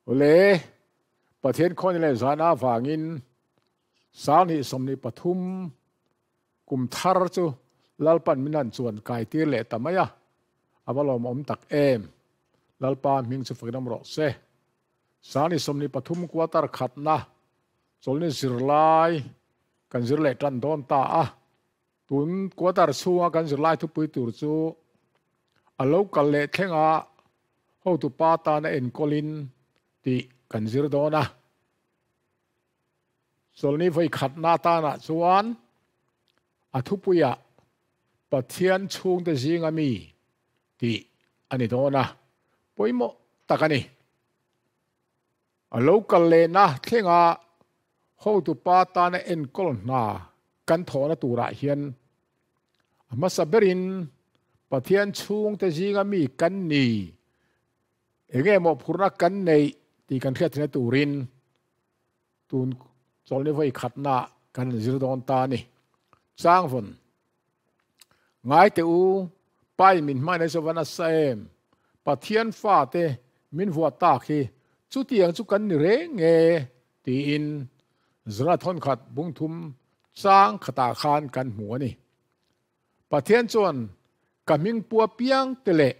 Awle, Pathian khawni leh zana avangin 2023 kum thar chu Lalpan min han chuan kai tir leh ta mai a, a va lawmawm tak em. Lalpa hming chu fakin rawh se. 2023 quarter khatna chawlni zirlai kan zir leh tan dawn ta a. Tun quarter chhunga kan zirlai thupui tur chu a lo kal leh thlenga hotu pa tana enkawlin tih kan zir dawn a. Chawlni vawi khatna tana chuan a thupuia Pathian chhungte zinga mi tih ani dawn a, pawimawh tak ani. A lo kal lehna thlenga hotu pa tana enkawl hna kan thawhna turah hian a hmasa berin Pathian chhungte zinga mi kan ni enge maw phurna kan nei tih kan hriat theihna turin tun chawlni vawi khatna kan zir dawn ta ni. Changvawn ngai te u pai min hmai nei chuan a sa em Pathian fa te min vuah tak hi chutiang chu kan ni reng nge tiin zra thon khat bung thum chang khata khan kan hmu ani. Pathian chuan ka hming pua piang te leh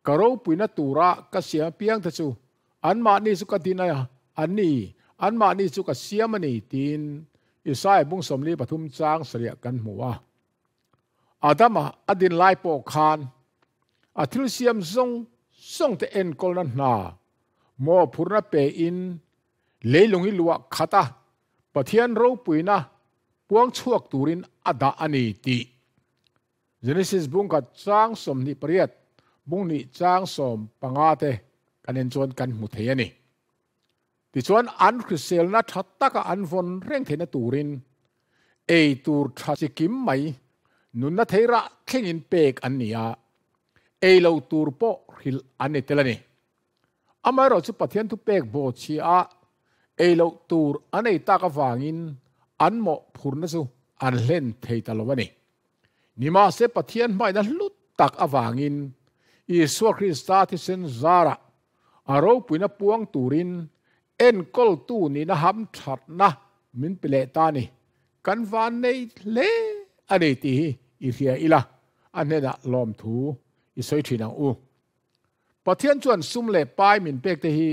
ka ropuina tura ka siam piang te chu an mahni chu ka din a ani an mahni chu ka siam ani tiin Isaiah bung 43 chang sariah kan hmu a. Adama adin lai pawh khan a thil siam zawng zawng te enkawlna hna maw phurna pe in leilung hi luah khata Pathian ropuina puang chhuak turin a dah ani tih Genesis bung khat chang 28 bung ni chang 15 te kan en chuan kan hmu thei ani. Ti chuan an hriselna tha taka an vawn reng theihna turin ei tur tha chikim mai nunna theira thlengin pek an ni a, ei lo tur pawh hril an ni tel ani. Amaherawh chu Pathian thu pek bo chi a ei lo tur an ei tak awangin an mawh phurna chu an hlen thei ta lo ani. Nima se Pathian hmaina hlut tak awangin Isua Krista thisen zara a ropuina puang turin enkawl tu ni na ham thatna min pe leh ta ni. Kan van nei hle ani ti hi i hria ila a hnena lawm thu i sawi thin ang u. Pathian chuan sum leh pai min pek te hi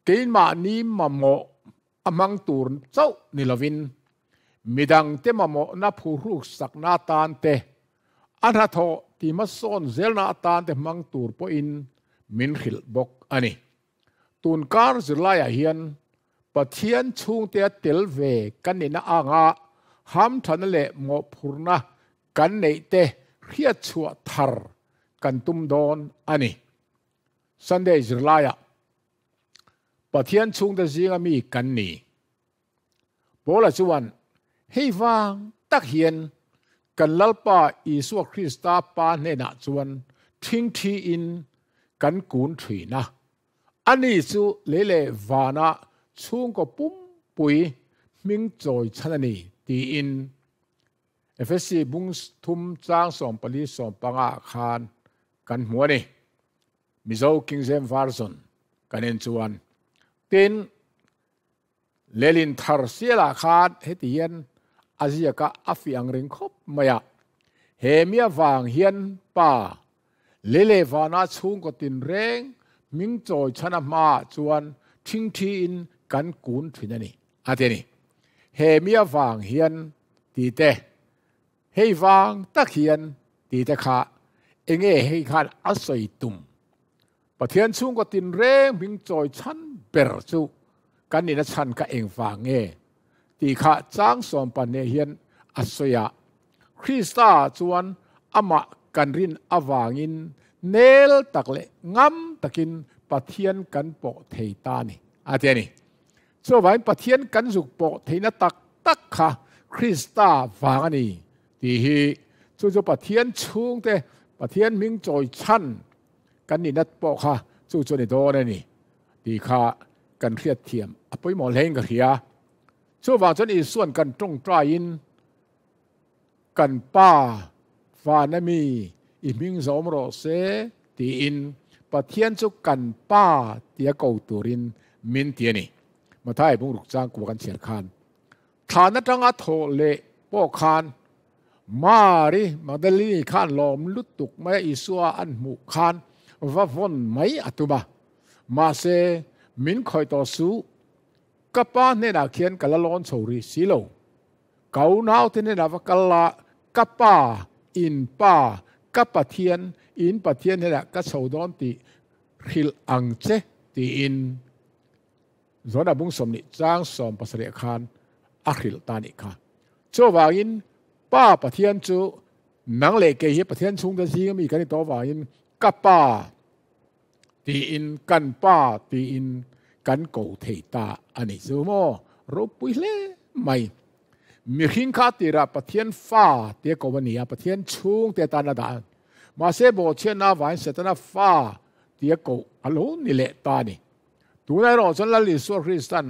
keimah ni mamawh a hmang tur chauh ni lovin midang te mamawh na phu hruk sak na tan te a hna thaw ti ma sawn zel na atan te hmang tur pawhin min hrilh bawk ani. Tun kar zirlaiah hian Pathian chhungte a tel ve kan ni na anga ham thana leh mawh phurna kan neih te hriat chhuah thar kan tum dawn ani. Sunday zirlaiah Pathian chhungte zinga mi kan ni. Paula chuan hei wang tak hian kan Lalpa Isua Krista pa hnenah chuan thing thi in kan kun thina. Ani chu lele vana chhungkaw pum pui hming chawi chan ani tiin Efesi bung thum chang 44 15 khan kan hmu ani. Mizo King James Version kan en chuan tin lelin thar siala khan heti hian azia ka afi ang ring khop maya. He mia wang hian pa lele wana chhung ko tin reng ming chawi chana ma chuan thing thi in kan kun thin ani ateni. He mia wang hian ti te hei wang tak hian ti te kha enge hei khan a soi tum. Pathian chung ko tin reng ming chawi chan ber chu kan ni na chan ka eng wang nge ti kha chang som pan ne hian a soya. Krista chuan ama kan rin awangin nel tak le ngam takin Pathian kan pawh thei ta ni ateni. Chu vain Pathian kan zuk pawh theina tak tak kha Krista wang ani ti hi chu chu Pathian chung te Pathian ming chawi chan kan ni nat pawh kha chu chu ni dawn ani ti kha kan hriat thiam a pawimawh hleng ka hria. Chu wang chuan Isuan kan tawng try in kan pa vanami i hming zawm rawh se tiin Pathian chu kan pa tia ko turin min ti a ni. Mathai bung ruk chang kua kan chhiar khan thlan atanga thaw leh pawh khan Mari Magdalini khan lawm lutuk mai a Isua an hmuh khan va vawn mai a tum a. Mahse, min khawih tawh suh, ka pa hnenah khian ka la lawn chho rih si lo. Ka unaute hnenah va kal la, ka pa, in pa, ka Pathian, in Pathian hnenah ka chho dawn tih hrilh ang che tiin Zona bung 20 chang 70 khan a hrilh ta nih kha. Chuvangin Pa Pathian chu nang leh kei hi Pathian chhungte zing ami kan ni tawh avangin ka Pa tiin kan Pa tiin kan ko thei ta a ni chu maw? Ropui hle mai. Mihring kha tirah Pathian fa tia ko a ni a, Pathian chhungte atan a dah a. Mahse bawhchhiatna avangin Setana fa tia koh a lo ni leh ta a ni. Tunah erawh chuan Lal Isua Kristan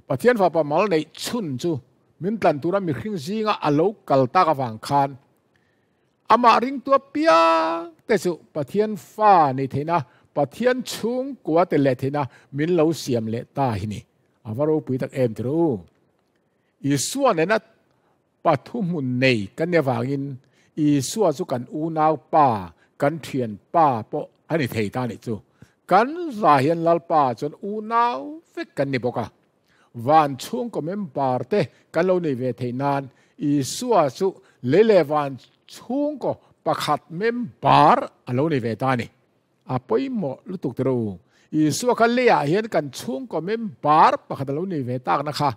Pathian Fapa mal neih chhun chu min tlan tura mihring zinga a lo kal tak avang khan amah ringtu apiang te chu Pathian fa nei theihna, Pathian chhungkua tel leh theihna min lo siam leh ta hi ni. A va ropui tak em tir u. Isua nena Pathu hmun nei kan nih avangin Isua chu kan unau pa, kan thian pa pawh a ni thei ta nih chu. Kan za hian Lalpa chuan unau vek kan ni bawk a. Van chhungkaw member te kan lo nei ve theih nan Isua chu lei leh van chhungkaw pakhat member a lo ni ve ta a ni. A pawimawh lutuk tiro. Isua kha leiah hian kan chhungkaw member pakhat a lo nei ve takna kha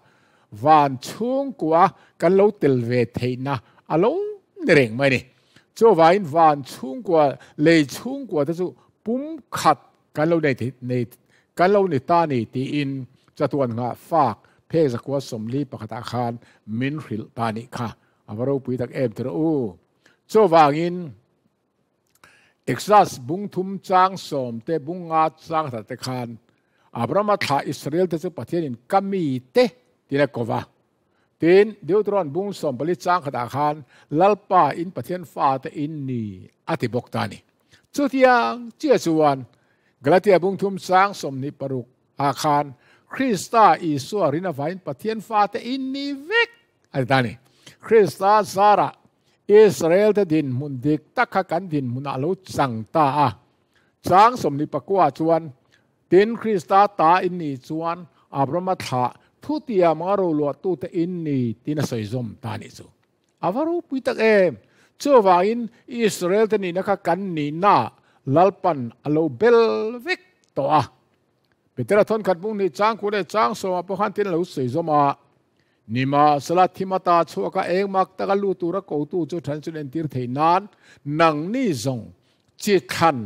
van chhungkua kan lo tel ve theihna a lo ni reng mai a ni. Chuvangin van chhungkua, lei chhungkua te chu pumkhat kan lo nei nei kan lo ni ta ni tiin chatuan nghah fak phek zakua 41ah khan min hrilh ta nih kha. A va ropui tak em tiro u. Chuvangin Exodus bung thum chang 10 te bung nga chang 1 te khan Abrahama thlah Israel te chu Pathianin ka mi te tiin a ko va. Tin, Deuteron bung 14 chang 1 ah khan Lalpa in Pathian fa te in ni a ti bawk ta a ni. Chutiang chiah chuan Galatia bung thum chang 26 ah khan Krista Isua rin avain Pathian fa te in ni vek a ti ta a ni. Krista zarah Israel te dinhmun dik tak kha kan dinhmunah a lo chang ta a. Chang 29 chuan, Tin, Krista ta in nih chuan Abrahama thlah thutiam anga roluahtute in ni tiin a sawi zawm ta a nih chu. A va ropui tak em! Chuvangin Israel te nihna kha kan nihna Lalpan a lo bel vek tawh a. Petera thawnkhat bung hnih chang 9 leh chang 10 pawh khan tin a lo sawi zawm a. Nimahsela thim ata chhuaka engmak taka lu tura kotu chu then chun entir theih nan nangni zawng chi thlan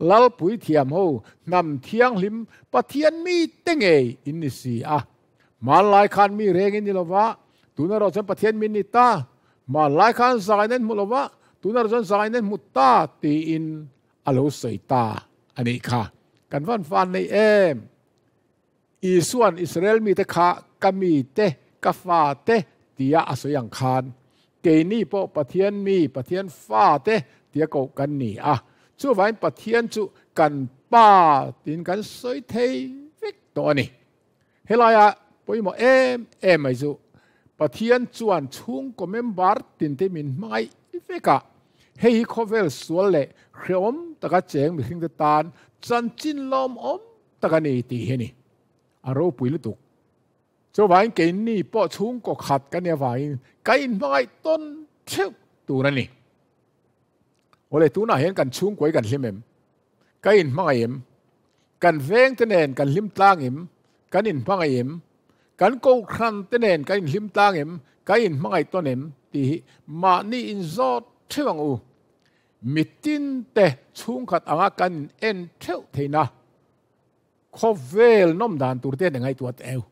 Lalpui thiam ho hnam thianghlim Pathian mite ngei in ni si a. Hmanlai khan mi reng in ni lova, tuna erawh chuan Pathian mi ni ta. Hmanlai khan zain an hmu lova, tuna erawh chuan zain an hmu ta tiin a lo sawi ta a nih kha. Kan van fan nei em? Isua'n Israel mite kha ka mite, ka fate tia a sawi ang khan, keini pawh Pathian mi, Pathian fate tia koh kan ni a. Chuvangin Pathian chu kan Pa tiin kan sawi thei vek tawh a ni. Helaia pawimawh em em mai chu Pathian chuan chhungkaw member tinte min hmangaih vek a, hei hi khawvel sual leh hrehawm taka cheng mihringte tan chanchin lawmawm tak a ni tih hi a ni. A ropui lutuk. Chuvangin keini pawh chhungkaw khat kan nih avangin ka inhmangaih tawn theuh tur a ni. Awle tunah hian kan chhungkuai kan hlim em? Ka inhmangaih em? Kan veng te nen kan hlim tlang em? Kan inhmangaih em? Kan kohhran te nen kan inhlim tlang em? Kan inhmangaih tawn em? Tih hi mahni inzawt theuh ang u. Mitin te chhungkhat anga kan in en theuh theihna khawvel nawm dan tur te an ngaihtuah teu.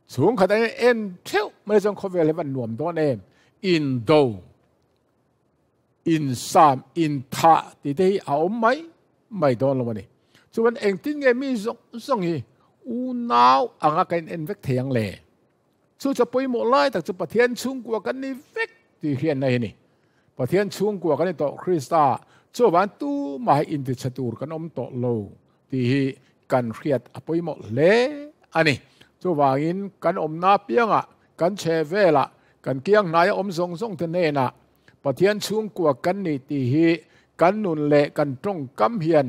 Chhungkhat an en theuh mai chuan khawvel hi van nuam dawn em? Indo, insam, inthah tih te hi a awm mai mai dawn lo a ni. Chuan engtin nge mi zawng zawng hi unau anga kan en vek thei ang le? Chu chu pawimawh lai tak chu Pathian chhungkua kan ni vek tih hriatna hi a ni. Pathian chhungkua kan ni tawh Krista chuan tumah hi intichhe tur kan awm tawh lo tih hi kan hriat a pawimawh hle a ni. Chuvangin kan awmna piangah, kan chhe velah, kan kiang hnaia awm zawng zawng te hnenah Pathian chhungkua kan ni tih hi kan nun leh kan tawngkam hian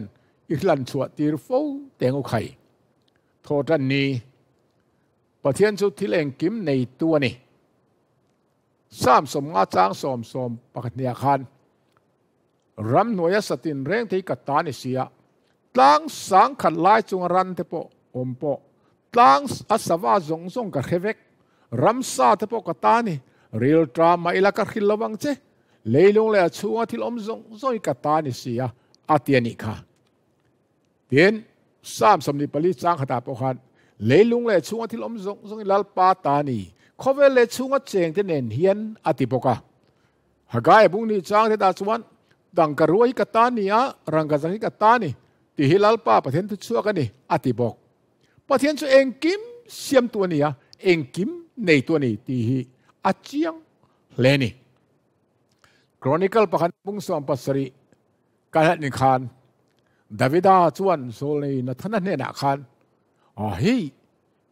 i hlan chhuah tir fo teng u khai. Thaw tan ni. Pathian chu thil engkim neitu a ni. Psalm 50 chang 11 hniah khan, Ramhnuaia satin reng te hi ka ta ni sia, tlang sang khat lai chunga ran te pawh awm pawh, tlang a sava zawng zawng ka hre vek, ramsa te pawh ka ta ni, ril ta mah ila ka hrilh lo vang che, leilung leh a chhunga thil awm zawng zawng hi ka ta ni sia, a ti a nih kha. Tin, Psalm 24 chang khatah pawh khan, Leilung leh chhunga thil awm zawng zawng hi Lalpa ta ni, khawvel leh chhunga chengte nen hian a ti bawk a. Haggai bung ni chang te tah chuan, Tangka rua hi ka ta ni a, rangka zang hi ka ta ni, tih hi Lalpa Pathian thu chhuak a ni, a ti bawk. Pathian chu engkim siamtu a ni a, engkim neitu a ni tih hi a chiang hle a ni. Chronicle pakhat bung 17 Ka hlat ni khan Davida chuan Zawlnei Nathana hnenah khan, A hei,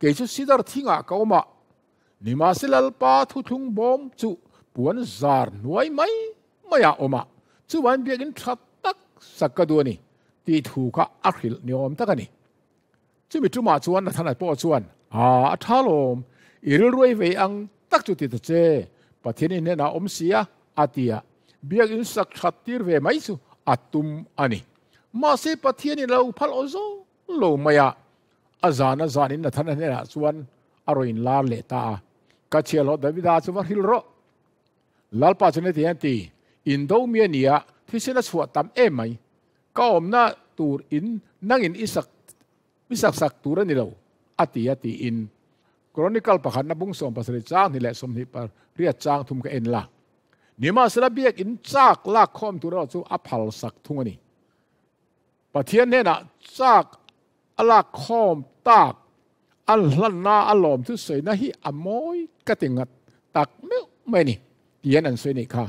kei chu sidar thingah ka awm a, nimahse Lalpa thuthlung bawm chu puan zar hnuai mai maiah awm a, chuvain biakin tha tak sak ka duh a ni, tih thu kha a hrilh ni awm tak a ni. Chumi tumah chuan Nathana pawh chuan, A, a tha lawm, i rilruai vei ang tak chu ti ta che, Pathian i hnenah awm si a, a ti a, biakin sak that tir ve mai chu a tum a ni. Mahse Pathianin lo phal aw zawng lo mai a, a zan a zanin Nathana hnenah chuan a rawn inlar leh ta a, Ka chhiahhlawh Davida chu va hrilh rawh. Lalpa chuan heti hian a ti, Indo mi a ni a, thisen a chhuah tam em mai. Ka awmna tur in nangin i sak i sak sak tur a ni lo, a ti a tiin Chronicle pakhatna bung 70 chang hnih leh 28 chang thum ka en la. Nimahsela biakin chak lak khawm tur erawh chu a phal sak thung a ni. Pathian hnenah chak a lak khawm tak an hlanna a lawm chu sawina hi a mawi ka ti ngat tak meuh mai a ni tian an sawi nih kha.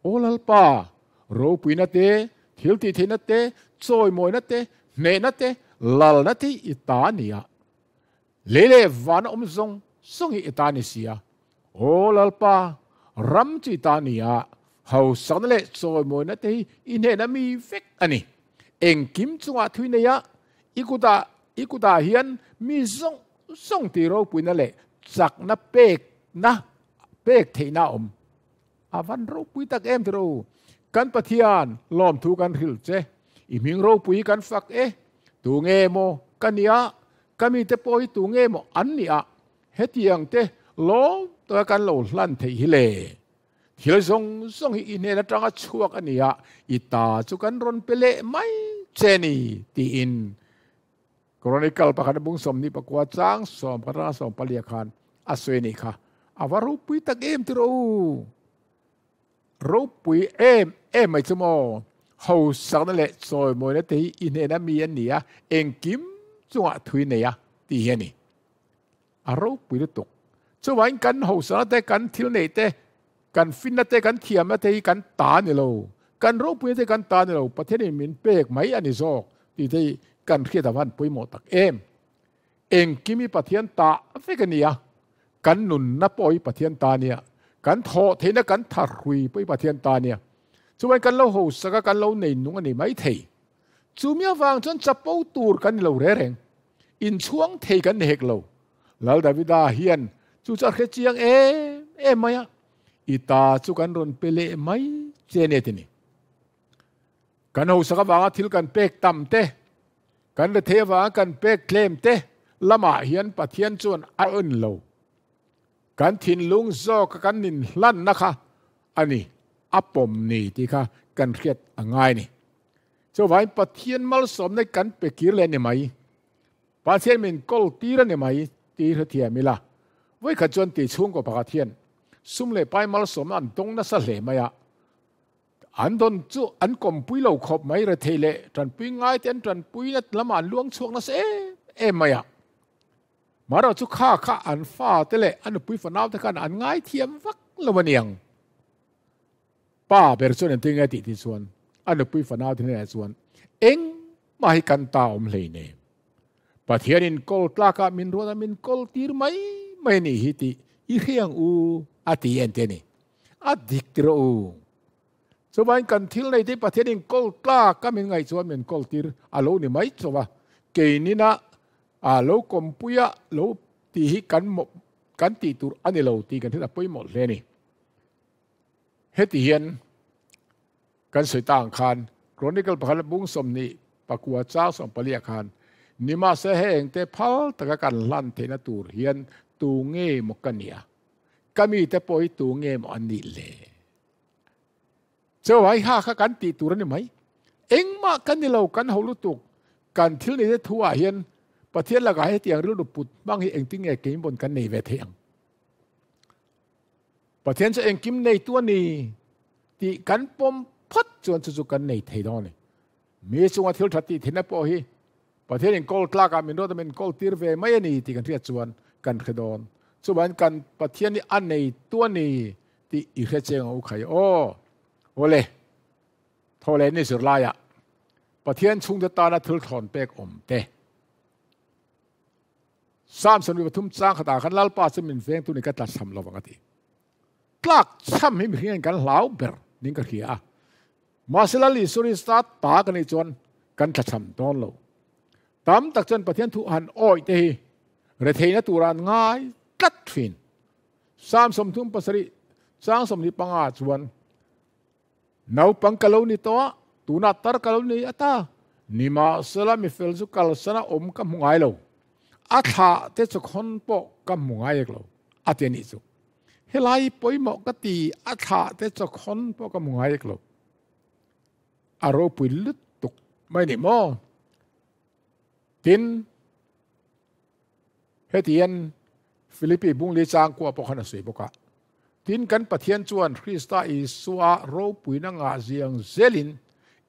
Aw Lalpa, ropuina te, thil tih theihna te, chawimawina te, hnehna te, lalna te hi i ta a ni a. Lei leh van a awm zawng zawng hi i ta a ni si a. Aw Lalpa, ram chu i ta a ni a, hausakna leh chawimawina te hi i hnehna mi vek a ni. Engkim chungah thui nei a, i kutah i kutah hian mi zawng zawng tih ropuina leh chakna pekna pek theihna a awm. A van ropui tak em tiro. Kan Pathian lawmthu kan hrilh che. I hming ropui hi kan fak e. Tu nge maw ka nia, ka mite pawh hi tu nge maw an nia, hetiang te lawm taka kan lo hlan theih hi le. Thil zawng zawng hi i hnen atanga chhuak a nia, i ta chu kan rawn pe leh mai che ni tiin Chronicle pakhat a bung 29 chang 10 atanga 14 khan a sawi a nih kha. A va ropui tak em tiraw u? Ropui em em mai chu maw? Hausakna leh chawimawina te hi i hnena mi an ni a, engkim chungah thui nei a tih hi a ni. A ropui lutuk. Chuvangin kan hausakna te, kan thil neih te, kan finna te, kan thiamna te hi kan ta a ni lo. Kan ropuina te kan ta a ni lo. Pathianin min pek mai a ni zawk tih te hi kan hriat a van pawimawh tak em. Engkim hi Pathian ta vek a ni a, kan nunna pawh hi Pathian ta a nia, kan thawh theihna kan thahrui pawh hi Pathian ta a nia. Chuvangin kan lo hausak a, kan lo nei nung a ni maithei. Chumi avang chuan chapo tur kan ni lo re reng. Inchhuang thei kan ni hek lo. Lal Davida hian chu chu a hre chiang em em mai a, I ta chu kan rawn pe leh mai che nia ti ni. Kan hausak avanga thil kan pek tam te, kan rethei avanga kan pek tlem te lamah hian Pathian chuan a en lo. Kan thinlung zawka kan inhlanna kha a ni, a pawm ni tih kha kan hriat a ngai ni. Chuvangin Pathian malsawmna hi kan pe kir leh a ni mai. Pathian min kawl tir a ni mai tih hrethiam ila. Vawikhat chuan ti chhungkaw pakhat hian sum leh pai malsawmna an tawng nasa hle mai a. An dawn chu an kawmpui lo khawp mai, rethei leh tanpui ngai te an tanpuina lamah an luang chhuak nasa em em mai a. Marawh chu kha kha an fate leh a nupui fanaute khan an ngaithiam vak lo a niang. Pa ber chuan engtin nge tih tih chuan a nupui fanau te hnenah chuan engmah hi kan ta awm hlei nem. Pathianin kawl tlakah min ruat a, min kawl tir mai mai a nih hi tih i hre ang u a ti en te a ni. A dik ti rawh u. Chuvain kan thil nei te Pathianin kawl tlak a min ngaih chuan min kawl tir a lo ni mai chauh a, keinina a lo kawmpui a lo tih hi kan kan tih tur a ni lo tih kan hriat a pawimawh hle a ni. Heti hian kan sawi ta ang khan Chronicle pakhat bung 29 chang 14 ah khan nimahse heng te phal taka kan hlan theihna tur hian tu nge maw ka nia, ka mite pawh hi tu nge maw an nih le? Chauhai ha kha kan tih tur a ni mai. Engmah kan ni lo, kan ho lutuk. Kan thil neite thu ah hian Pathian lakah hetiang rilru put hmang hi engtin nge keimawn kan nei ve theih ang? Pathian chu engkim neitu a ni tih kan pawm phawt chuan chu chu kan nei thei dawn a ni. Mi chunga thil tha tih thinna pawh hi Pathian in kawl tlakah min rawt a min kawl tir ve mai a ni tih kan hriat chuan kan hre dawn. Chuvangin kan Pathian hi a neitu a ni tih i hre cheng ang u khai aw. Awle, thaw leh ni zirlaiah Pathian chhungte tana thil thlawn pek awm te. Samson mi pathum chang khatah khan Lalpa chu min vengtu ni ka tla cham lovang a ti. Tlak cham hi mihring in kan hlau ber ning ka hria a. Mahse Lal Isua Krista ta ka nih chuan kan tla cham dawn lo. Tam tak chuan Pathian thu han awih te hi retheihna tura an ngai tlat thin. Psalm 37 chang 25 chuan Naupang ka lo ni tawh a, tunah tar ka lo nei ata. Nimahsela mifel chu kalsana awm ka hmu ngai lo. A thlah te chu khawn pawh ka hmu ngai ek lo, a ti a nih chu. Helai pawimawh ka ti, a thlah te chu khawn pawh ka hmu ngai ek lo. A ropui lutuk mai ni maw? Tin, heti hian Philippi bungli changkua pawh khan a sawi bawk a. Tin, kan Pathian chuan Krista Isua ropuina ngah ziang zelin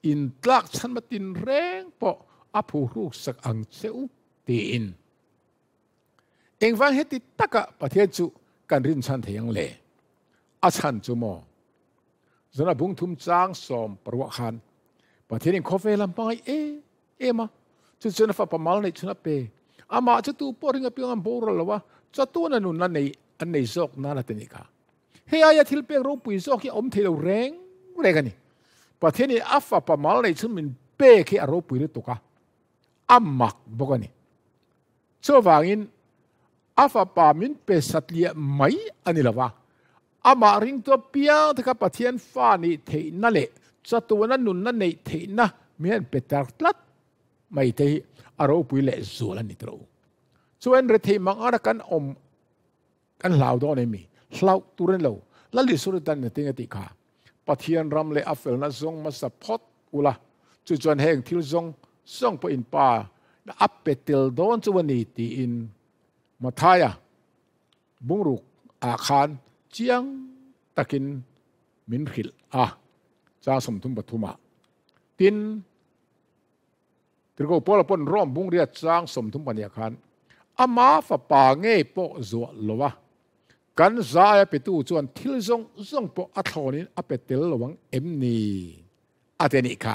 intlak chhanma tinreng pawh a phuhruk sak ang che u tiin. Engvang heti taka Pathian chu kan rinchhan thei ang le? A chhan chu maw? Zana bung thum chang sawm paruah khan Pathianin khawvel a hmangaih em em a, chu chuan a fapa mal neih chhun a pe. Amah chu tu pawh ring apiang an boral lo a, chatuan a nunna nei an nei zawk nan a ti nih kha. Hei aia thil pek ropui zawk hi a awm thei lo reng reng a ni. Pathianin a fapa mal neih chhun min pek hi a ropui lutuk a, a mak bawk a ni. Chuvangin a fapa min pe satliah mai a ni lo va, amah ringtu apiang te kha Pathian fa nih theihna leh chatuana nunna neih theihna min han pe tar tlat mai te hi a ropui leh zual a ni tawh. Chuan rethei mang ara kan awm kan hlau dawn em mi? Hlauh tur a ni lo. Lal Isua tan a ting a tih kha. Pathian ram leh a felna zawng hmasa phawt ula, chu chuan heng thil zawng zawng pawh in pa a pe tel dawn chu a ni tiin Mathaia bungruk ah khan chiang takin min hrilh a, chang 33 ah. Tin, Tirhkoh Paula pawn Rome bungria chang 32 ah khan ama fapa ngei pawh zuah lo a, kan zaia petu chuan thil zawng zawng pawh a thlawnin a pe tel lo ang em ni? A ti a nih kha.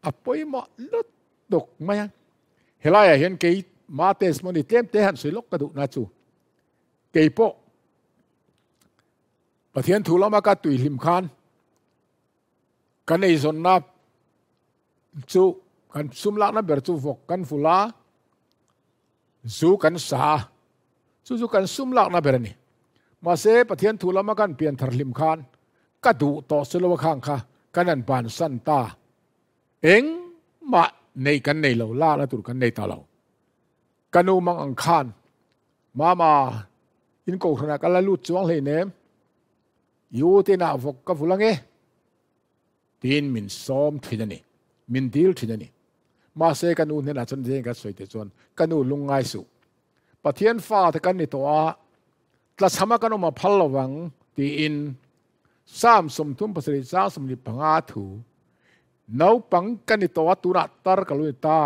A pawimawh lutuk mai a. Helaiah hian kei ma testimony tlem te han sawi lawk ka duhna chu kei pawh Pathian thu lama ka tui hlim khan kan eizawnna chu kan sum lakna ber chu vawk kan vul a, zu kan sa a, chu chu kan sum lakna ber a ni. Mahse Pathian thu lama kan pian thar hlim khan ka duh tawh si lo a khang kha kan han bansan ta. Engmah nei kan nei lo, lakna tur kan nei ta lo. Ka nu mang ang khan, Mama, in kohhranah ka la lut chuang hleinem, i u te inah vawk ka vul ange, tiin min sawm thin a ni, min dil thin a ni. Mahse ka nu hnenah chuan zeng ka sawi teh chuan, ka nu lungngai suh. Pathian fa te kan ni tawh a, tlachhama kan awm a phal lo vang, tiin Psalm 37 chang 25 thu, Naupang ka ni tawh a, tunah tar ka lo ni ta.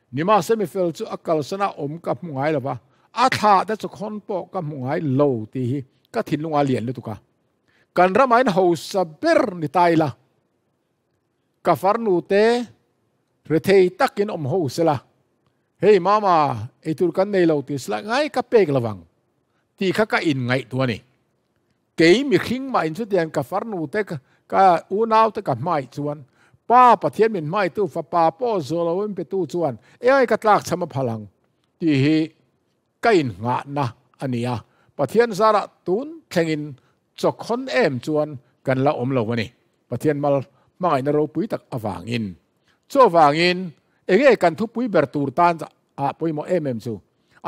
Nimahse mifel chu a kalsan a awm ka hmu ngai lo va, a thlah te chu khawn pawh ka hmu ngai lo tih hi ka thinlung a lian lutuk a. Kan ramah in hausa ber ni ta ila, ka farnu te rethei takin awm ho sela. Hei mama eitur kan nei lo ti sela ngai ka pek lovang tih kha ka inngaihtuah a ni. Kei mihring mah in chutiang ka farnu te ka unau te ka hmaih chuan Pa Pathian min hmaitu fapa pawh zual lo in petu chuan engai ka tlak cham a phal ang tih hi ka innghahna a ni a, Pathian zarah tun thlengin chawkhawn em chuan kan la awm lo a ni. Pathian mal hmangaihna ropui tak avangin. Chuvangin enge kan thupui ber tur tan ah pawimawh em em chu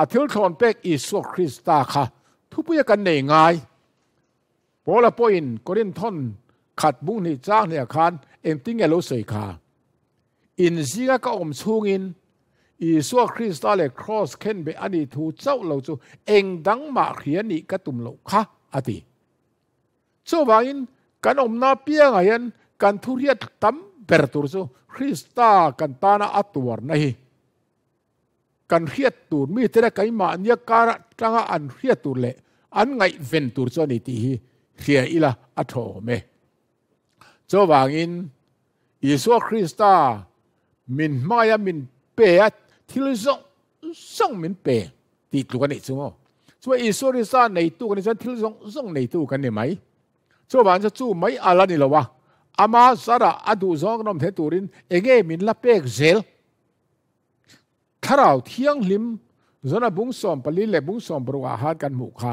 a thil thlawn pek Isua Krista kha thupuia kan nei ngai. Paula pawhin Korinthon khat bung hnih chang hniah khan engtin nge lo sawi kha? In zinga ka awm chhungin Isua Krista leh Kraws khenbeh a nih thu chauh lo chu eng dang mah hria nih ka tum loh kha, a ti. Chuvangin kan awmna piangah hian kan thuriat tam ber tur chu Krista kan tana a tuarna hi kan hriat tur, mite leh keimahnia kar atanga an hriat tur leh an ngaihven tur chu a ni tih hi hria ila a tha awm e. Chuvangin Isua Krista min hmaia min pe a, thil zawng zawng min pe tih tluk a nih chu maw. Chuan Isua Krista neitu kan nih chuan thil zawng zawng neitu kan ni mai. Chuvang chu chu mai a la ni lo a, ama zarah a duhzawng kan awm theih turin enge min la pek zel. Thlarau Thianghlim Zona bung 14 leh bung 60 ah khan kan hmuh kha.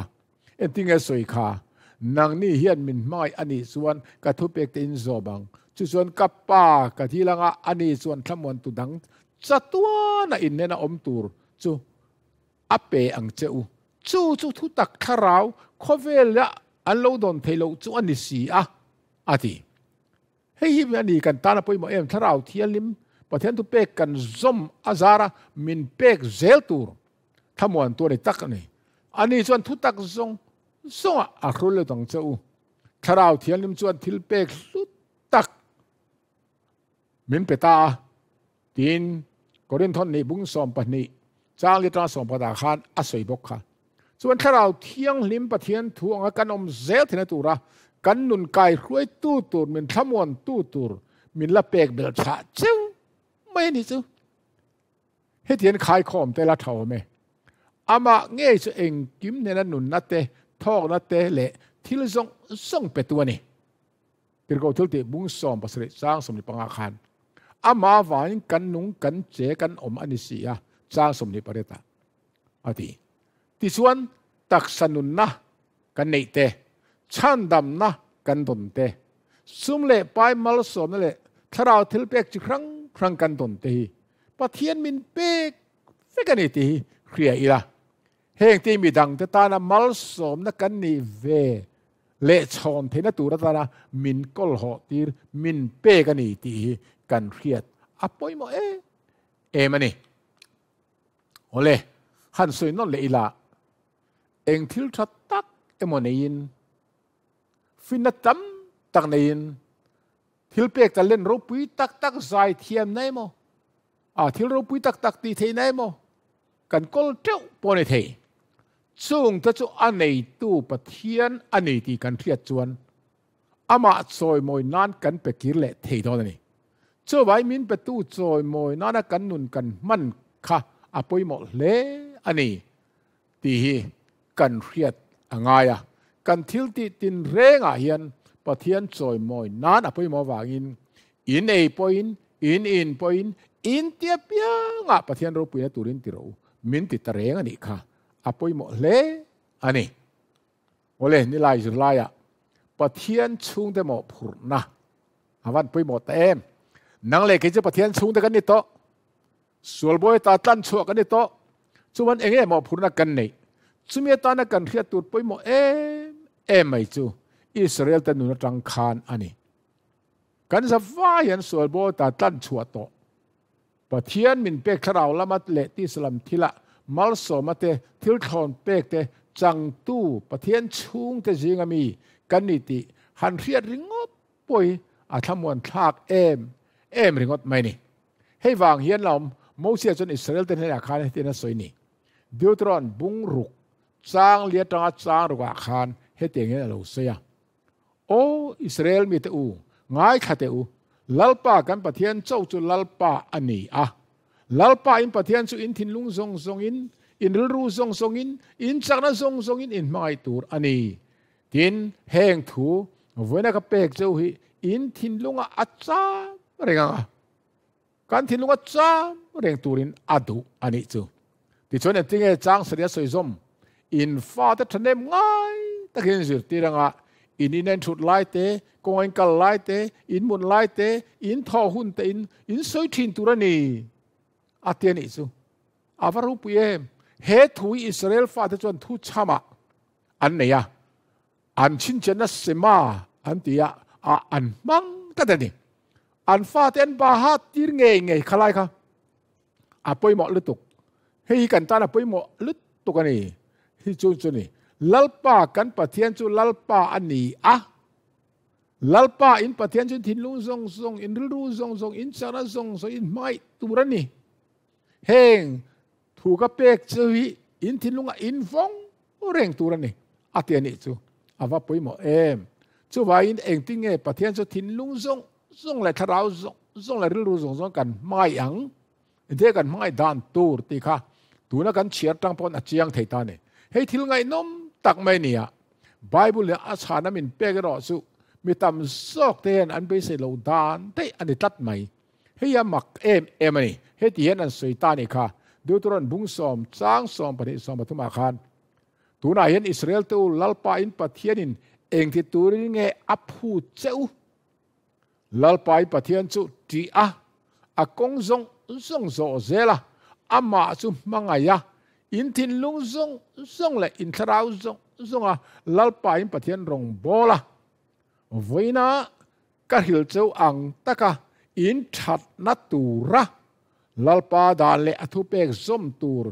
Entinge sawi kha, Nangni hian min hmangaih a nih chuan ka thupek te in zawm ang. Chu chuan ka pa ka dil anga a ni chuan thlamuantu dang chatuana innena awm tur chu a pe ang che u. Chu chu thutak thlarau khawvela an lo dawn theih loh chu a ni si a, a ti. Hei hi a ni kan tan a pawimawh em, Thlarau Thianghlim Pathian thu pek kan zawm a zara min pek zel tur thlamuan tu a ni tak a ni. Ani chuan thu tak zawng zawngah a hrul let ang che u. Thlarau Thianghlim chuan thil pek hlu tak min pe ta a, tiin Korinthon nih bung 12 chang li atanga 14 ah khan a sawi bawk kha. Chuan Thlarau Thianghlim Pathian thu anga kan awm zel theihna tura kan nun kaihruaitu tur, min thlamuantu tur min la pek belh chhah cheu mai a ni chu. Hetiang khaikhawm te la tha awm e. Amah ngei chu engkim hnena nunna te, thawkna te leh thil zawng zawng petu a ni. Tirhkoh thil tih bung 17 chang 25 khan amah avangin kan nung kan che kan awm a ni si a, chang 28 ah a ti. Tichuan taksa nunna kan neih te, chhandamna kan dawn te, sum leh pai malsawmna leh thlarau thil pek chi hrang hrang kan dawn te hi Pathian min pek vek a ni tih hi hria ila. Heng te midangte tana malsawmna kan nih ve leh chhawn theihna tur atana min kawlhawh tir, min pek a ni tih hi kan hriat a pawimawh em em a ni. Awle, han sawi nawn leh ila, eng thil tha tak emaw neiin, finna tam tak neiin, thil pek talent ropui tak tak zai thiamna emaw, a thil ropui tak tak tih theihna emaw kan kawl teuh pawh a ni thei. Chungte chu a neitu Pathian a ni tih kan hriat chuan amah chawimawi nan kan pe kir leh thei dawn a ni. Chuvai min petu chawimawi nana kan nun kan hman kha a pawimawh hle a ni tih hi kan hriat a ngai a. Kan thil tih tinrengah hian Pathian chawimawi nan a pawimawh avangin in ei pawhin, in in pawhin, in tia piangah Pathian ropuina turin ti rawh u, min ti ta reng a nih kha a pawimawh hle a ni. Awle, nilai zirlaiah Pathian chhungte mawhphurhna a van pawimawh ta em? Nang leh kei chu Pathian chhungte kan ni tawh. Sualbawi ta tlan chhuah kan ni tawh. Chuan eng nge mawhphurhna kan neih? Chumi atana kan hriat tur pawimawh em em mai chu Israel te nun atang khan a ni. Kan zavai hian sualbawi ta tlan chhuah tawh. Pathian min pek thlarau lama leh tisa lam thilah malsawma te, thil thlawn pek te changtu Pathian chhungte zinga mi kan ni tih han hriat ringawt pawh hi a thlamuan thlak em em ringawt mai ni. Hei vang hian lawm Mosia chuan Israel te hnenah khan hetiang a sawi ni, Deuteron bung ruk chang li atanga chang rukah khan hetiang hian a lo sawi a, Aw Israel mite u, ngaithla teh u, Lalpa kan Pathian cho chu Lalpa a ni a. Lalpa in Pathian chu in thinlung zawng zawngin, in rilru zawng zawngin, in chakna zawng zawngin in hmangaih tur a ni. Tin, heng thu vawiina ka pek cheu hi in thinlunga a cham reng ang a, kan thinlunga cham reng turin a duh a nih chu. Tichuan engtinge chang saria sawi zawm in fate thahnem ngai takin zirtir anga in in thut lai te, kawng in kal lai te, in mun lai te, in thaw hun te in in sawi thin tur a ni. A ti a nih chu. A va ropui em! He thu hi Israel fate chuan thu chhamah an nei a, an chhinchhiatna Shema an ti a, ah an hmang tlat a ni. An fate an baha tir ngei ngei khalai kha a pawimawh lutuk. Hei hi kan tan a pawimawh lutuk a ni. Hi chu chu ni. Lalpa kan Pathian chu Lalpa a ni a. Lalpa in Pathian chu thinlung zawng zawng, in rilru zawng zawng, in chakna zawng zawng in hmangaih tur a ni. Heng thu ka pek chu hi in thinlungah in vawng reng tur a ni a ti a nih chu. A va pawimawh em! Chuvangin engtin nge Pathian chu thinlung zawng zawng leh thlarau zawng zawng leh rilru zawng zawng kan hmangaih ang? Engtin nge kan hmangaih dan tur tih kha tuna kan chhiar tang pawn a chiang thei ta a ni. Hei thil ngaihnawm tak mai a ni a, Bible in a chhana min pek erawh chu mi tam zawk te hian an beisei lo dan daih a ni tlat mai. Hei a mak em em a ni. Heti hian an sawi ta a nih kha, Deuteron bung sawm chang 12 13 ah khan, Tunah hian Israel te u Lalpa in Pathianin engti turin nge a phut che u? Lalpa in Pathian chu ṭih a, a kawng zawng zawng zawh zel a, amah chu hmangaih a, in thinlung zawng zawng leh in thlarau zawng zawng a Lalpa in Pathian rawn bawl a, vawiina ka hrilh cheu ang taka in thatna tura Lalpa dan leh a thupek zawm tur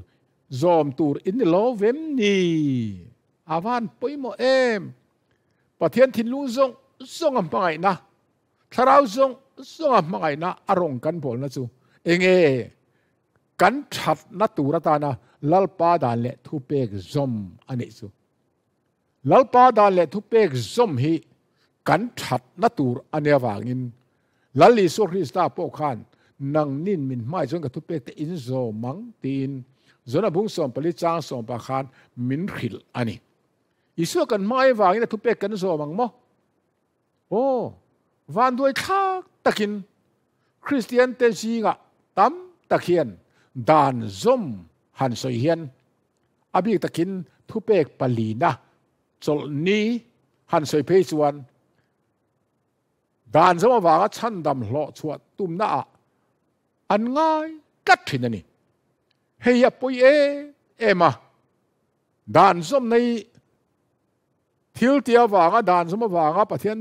zawm tur in ni lo vem ni? A van pawimawh em! Pathian thinlung zawng zawnga hmangaihna, thlarau zawng zawnga hmangaihna a rawn kan bawlna chu enge kan thatna tur atana Lalpa dan leh thupek zawm a nih chu. Lalpa dan leh thupek zawm hi kan thatna tur a nia vangin Lal Isua Krista pawh khan nang nin min hmai chuan ka thupek te in zawm ang tiin Johna bung 14 chang 10 khan min hrilh a ni. Isua kan hmai vangin a thupek kan zawm ang maw? Aw, vanduai thlak takin Kristian te zingah tam tak hian dan zawm han sawi hian a bik takin thupek palina chawlhni han sawi phei chuan dan zawm avanga chhandam hlawh chhuah tumna ah an ngai tlat thin a ni. Hei a pawi em em a, dan zawm nei Thil ti avanga dan zawm avanga Pathian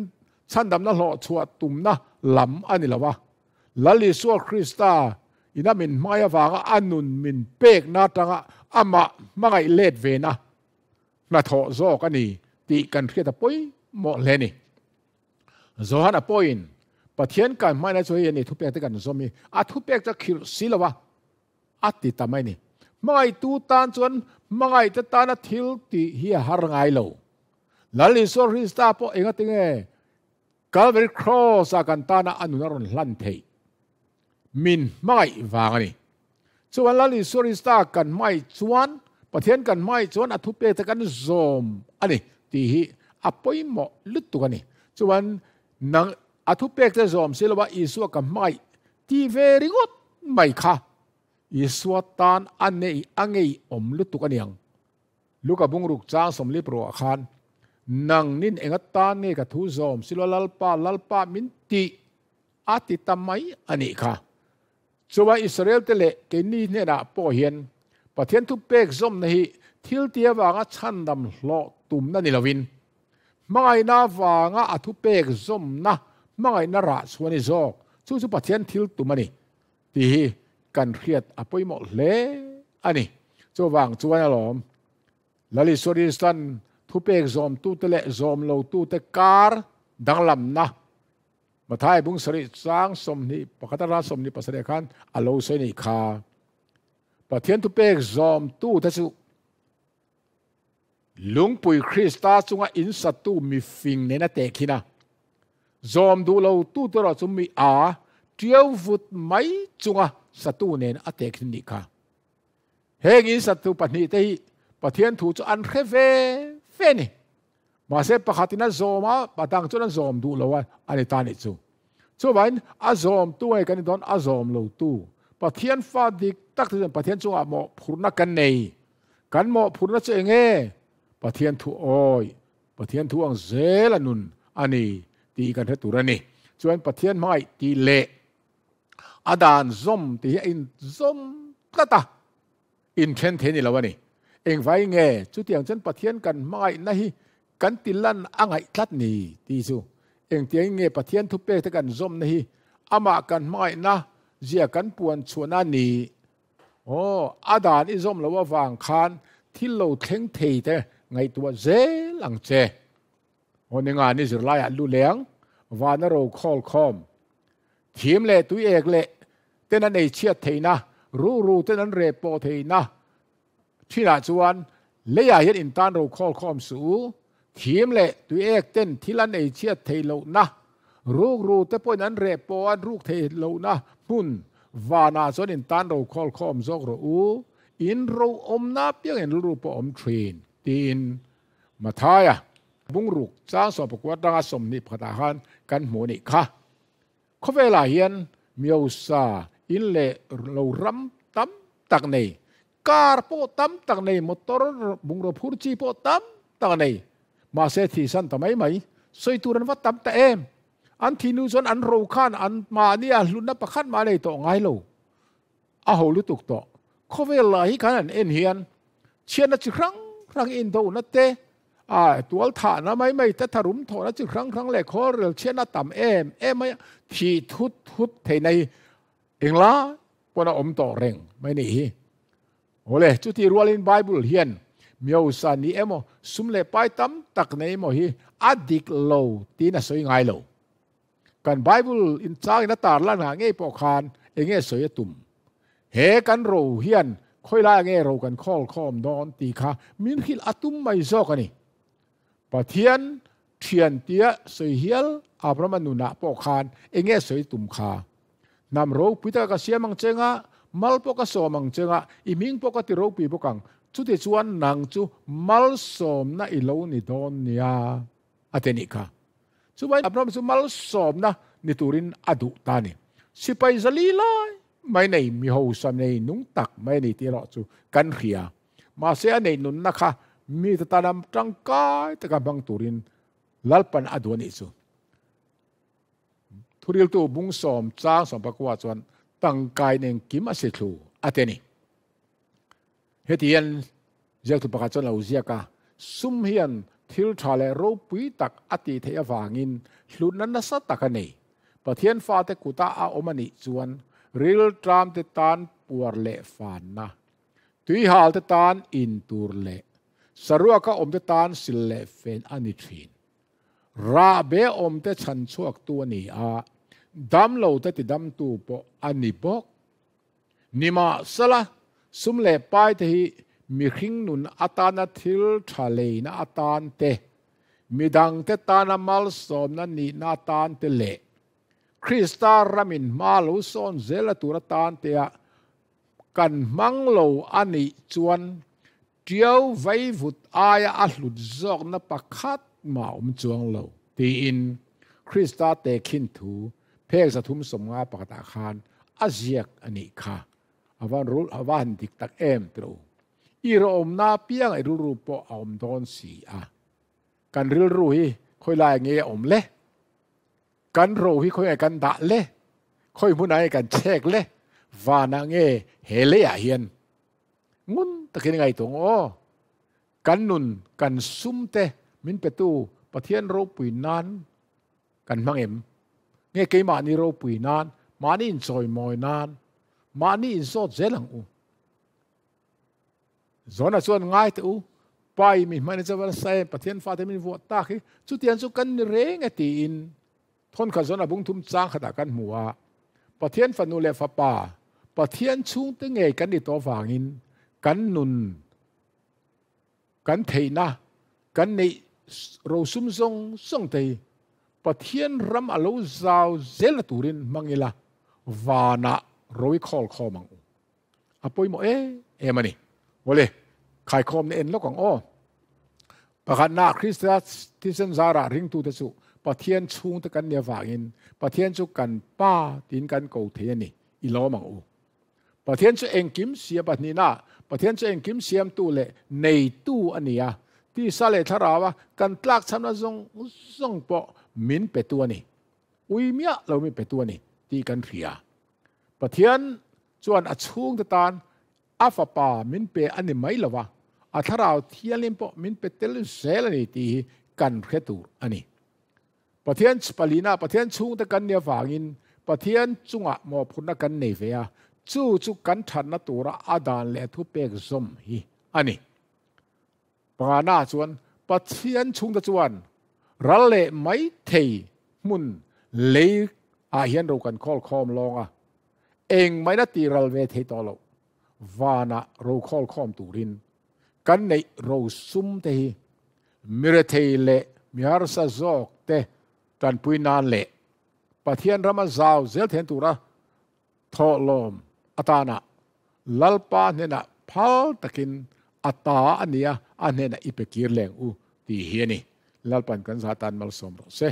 chhandamna hlawh chhuah tumna lam a ni lo a. Lal Isua Krista ina min hmai avanga a nun min pekna atanga amah hmangaih let vena hnathawh zawk a ni tih kan hriat a pawimawh hle a ni. Johana pawhin Pathian kan hmaina chu hei a ni, thupek te kan zawm hi a thupek chu a khirh si lo a. A ti ta mai ni. Hmangaihtu tan chuan hmangaihte tana thil tih hi a har ngai lo. Lal Isua Krista pawh engati nge Calvary Cross-a kan tana a nun a rawn hlan theih? Min hmangaih vang a ni. Chuan Lal Isua Krista kan hmangaih chuan, Pathian kan hmangaih chuan a thupekte kan zawm a ni tih hi a pawimawh lutuk a ni. Chuan nang a thupekte zawm si lova Isua ka hmangaih ti ve ringawt mai kha Isua tan a nei a ngei awm lutuk a niang. Luka bungruk chang 40 ruah khan nang nin enga tan nge ka thu zawm silo Lalpa Lalpa min ti a ti ta mai a nih kha. Chuan Israel te leh keini hnenah pawh hian Pathian thu pek zawmna hi thil ti avanga chhandam hlawh tumna ni lovin hmangaihna avanga a thu pek zawmna hmangaihna rah chuan ni zawk chu chu Pathian thil tum a ni tih hi kan hriat a pawimawh hle a ni. Chuvang chuan alawm Lal Isua Kristan thupek zawmtute leh zawm lotute kar danglamna Mathai bung 7 chang 21 atanga 27 khan a lo sawi a nih kha. Pathian thupek zawmtute chu lungpui Krista chunga insatu mifing nena tehkhin a, zawm duh lo tu te erawh chu mi a Tiau vut mai chunga satu nen a tehkhin nih kha. Heng in satu pahnihte hi Pathian thu chu an hre ve ve ni. Mahse pakhatin a zawm a, padang chuan a zawm duh lo a, a ni ta nih chu. Chuvangin a zawmtu nge kan ni dawn, a zawm lotu. Pathian fa dik tak te chuan Pathian chungah mawhphurhna kan nei. Kan mawhphurhna chu eng nge? Pathian thu awi, Pathian thu ang zel a nun a ni tih kan hre tur a ni. Chuan Pathian hmangaih tih leh a dan zawm tih hi a inzawm tlat a, inthen thei ni lo a ni. Engvai nge chutiang chuan Pathian kan hmangaihna hi kan ti lan a ngaih tlat ni tih chu engtiangin nge Pathian thupek te kan zawmna hi amah kan hmangaihna zia kan puan chhuahna a ni. Aw, a dan i zawm loh avang khan thil lo thleng thei te ngaihtuah zel ang che. Aw ni nga ni zirlaiah lu leng, vana ro khawl khawm, thim leh tui ek leh ten an ei chhiat theihna, ruhru ten an reh pawh theihna thinah chuan leiah hian intan ro khawl khawm suh u, thim leh tui ek ten thil an ei chhiat theih lohna, rukru te pawhin an reh pawh an ruk theih lohna hmun vanah chuan intan ro khawl khawm zawk rawh u, in ro awmna apiangin rilru pawh awm thin, tiin Mathaia bungruk chang 14 atanga 21 ah khan kan hmuh a nih kha. Khawvelah hian miosa in leh lo ram tam tak nei, car pawh tam tak nei, motor bungraw phur chi pawh tam tak nei. Mahse thihsan ta mai mai, sawi tur an va tam ta em. An thihnu chuan an ro khan an mahni a hlutna pakhat mah a nei tawh ngai lo. A ho lutuk tawh. Khawvel lah hi khan an en hian chhiatna chi hrang hrang indohna te, a tual thahna mai mai te, tharum thawhna chi hrang hrang leh khawlrel chhiatna tam em em mai a, thih thut thut theihna hi englai pawn a awm tawh reng mai nih hi. Awle, chuti rualin Bible hian miosa ni emaw, sum leh pai tam tak nei emaw hi a dik lo tiin a sawi ngai lo. Kan Bible in changin a tar lan ah ngei pawh khan eng nge sawi a tum? He kan ro hian khawi lai ah nge ro kan khawl khawm dawn tih kha min hrilh a tum mai zawk a ni. Pathian thian tia sawi hial Abrahama nunah pawh khan eng nge sawi tum kha? Hnam ropui taka ka siam ang cheng a, mal pawh ka sawm ang cheng a, i hming pawh ka ti ropui bawk ang, chutichuan nang chu malsawmna i lo ni dawn nia. A ti nih kha. Chuvangin Abraham chu malsawmna ni turin a duh ta a ni. Sipai zali lai mai nei mi hausa nei nung tak mai a ni tih erawh chu kan hria. Mahse a neih nunna kha mite tana tangkai taka hmang turin Lalpan a duh a nih chu. Thuriltu bung sawm chang 19 chuan tangkai nen kim a si thlu a ti a ni. Heti hian ziaktu pakhat chuan a lo ziak a, Sum hian thil tha leh ropui tak a tih theih avangin hlutna nasa tak a nei. Pathian fate kuta a awm a nih chuan rilṭamte tan puar leh fanna, tuihalte tan in tur leh saruaka awmte tan sil leh fen a ni ṭhin. Rahbe awmte chhan chhuaktu a ni a, damlote tidamtu pawh a ni bawk. Nimahsela, sum leh pai te hi mihring nun atana thil tha leina atan te, midangte tana malsawmna nihna atan te leh Krista ramin hma lo sawn zela tur atan tea kan hmang lo a nih chuan tiau vaivut aia a hlut zawkna pakhat mah awm chuang lo tiin Krista tehkhin thu Phek 351 ah khan a ziak a nih kha. A van rul a va han dik tak em tilo. I rawhawmna apiang i rilru pawh a awm dawn si a. Kan rilru hi khawi lai nge a awm le? Kan ro hi khawi nge kan dah le? Khawi hmunah nge kan chhek le? Vanah nge he leiah hian ngun takin i ngaihtuah ang aw. Kan nun kan sum te min petu Pathian ropui nan Kan hmang em? Nge keimahni ropui nan, mahni inchawimawi nan, mahni inzawt zel ang u. Zona chuan ngai teh u, Pa i mi hman i chaw nasa em, Pathian fate min vuah tak hi, chutiang chu kan ni reng e tiin thawnkhat Zona bung thum chang khatah kan hmu a. Pathian fanu leh fapa, Pathian chhungte ngei kan ni tawh avangin kan nun, Kan theihna, kan neih rosum zawng zawng te hi Pathian ram a lo zau zelna turin hmang ila, Vanah ro i khawl khawm ang u. A pawimawh em em a ni. Awle, khaikhawmna en lawk ang aw. Pakhatna, Krista thisen zarah ringtute chu Pathian chhungte kan nih avangin Pathian chu kan Pa tiin kan ko thei a ni. I lawm ang u. Pathian chu engkim siam pahnihna, Pathian chu engkim siamtu leh neitu a ni a, tisa leh thlaraua kan tlakchhamna zawng zawng pawh min petu a ni. Ui miah lo min petu a ni tih kan hria. Pathian chuan a chhungte tan a fapa min pe a ni mai lo va, a thlarau thianghlim pawh min pe tel zel a ni tih hi kan hre tur a ni. Pathian palina Pathian chhungte kan nih avangin Pathian chungah mawhphurhna kan nei ve a, chu chu kan thatna tura a dan leh a thupek zawm hi a ni. Pangana chuan Pathian chhungte chuan ral leh mai thei hmun lei ah hian ro kan khawl khawm lawng a, eng maina ti ral ve thei tawh loh vanah ro khawl khawm turin kan neih ro sum te hi mirethei leh mi harsa zawk te tanpui nan leh Pathian rama zau zel then tura thawhlawm atana Lalpa hnenah phal takin a ta a nia a hnenah i pe kir leng u tih hi a ni. Lalpan kan zah tan malsawm rawh se.